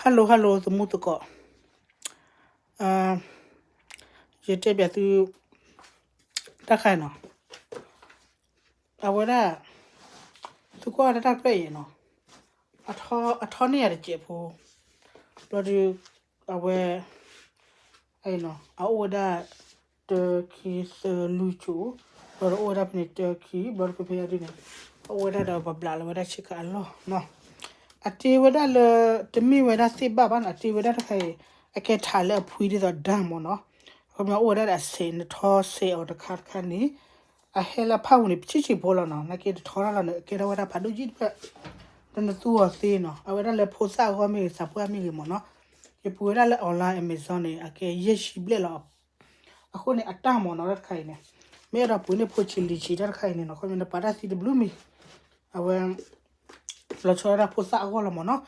Hello hello သမူသကိး, ယတဲပျးသု တၢ်ခါနီၤ, အဝဲဒၣ် သုကွၢ်တၢ်တၢ်ဖျၢၣ်အံၤနီၤ, အထီန့ၢ်ယၤတစဲးဖိ, ဘျီဒီး အဝဲ အအိၣ်ဝဲဒၣ် တၢခံသၢလွံၢ်ကိၤ, ဘျီဒီးအိၣ်ဝဲဒၣ်ဖဲန့ၣ်တၢခံ, ဘျီဒီးဖဲဖဲယၤဒ်န့ၣ် အအိၣ်ဝဲဒၣ်ဒီးပဘျးလီၤဝဲဒၣ်ဆ့ကၤအလီၢ်နီၤ, အတ့ဝဲဒၣ်လၢ တမ့ၢ်ဝဲဒၣ်သ့ၣ်ဘၣ်ဘၣ်နီၤ, အတ့ဝဲဒၣ်တခါအံၤ အကဲထးလၢအဖှံဒ်သိးဒၢမ့ၢ်နီၤ, အဃိမ့ၢ်အိၣ်ဝဲဒၣ်ဒီးအဆဲး နထီဆဲးအီၤတခါတခါန့ၣ် အဟဲလၢဖးပူၤန့ၣ် ပဆံးဆံးဖိလီၤနီၤ, နာ်က့တထီတၢ်လီၤန့ၣ် အကဲထီၣ်ဝဲဒၣ်ဖးဒိၣ်ယံၣ်တဖျၢၣ်, ဒီးနသူအီၤသ့နီၤ, အဝဲဒၣ်လၢဖိသၣ်အဂီၢ်မ့ၢ်ဂ့ၤ သးပှၢ်မ့ၢ်ဂ့ၤမ့ၢ်နီၤ, ယပှ့ၤဝဲဒၣ်လၢ online Amazon န့ၣ် အကဲယဲၢ်ဆံဘျဲၣ်လီၤ, အဃိန့ၣ်အတၢ်မ့ၢ်နီၤ တၢ်တခါအံၤန့ၣ် မ့ၢ်အဲၣ်ဒိးပှ့ၤန့ၢ်ဖိဆံးလံၤဆံးတၢ်တခါအံၤန့ၣ်နီၤ, ခီပညီနပာ်တၢ်သံတဘျုးမံၤ, အဝဲ လီၤဆီဒၣ်တၢ်ဖိသၣ်အဂီၢ်လီၤမ့ၢ်နီၤ,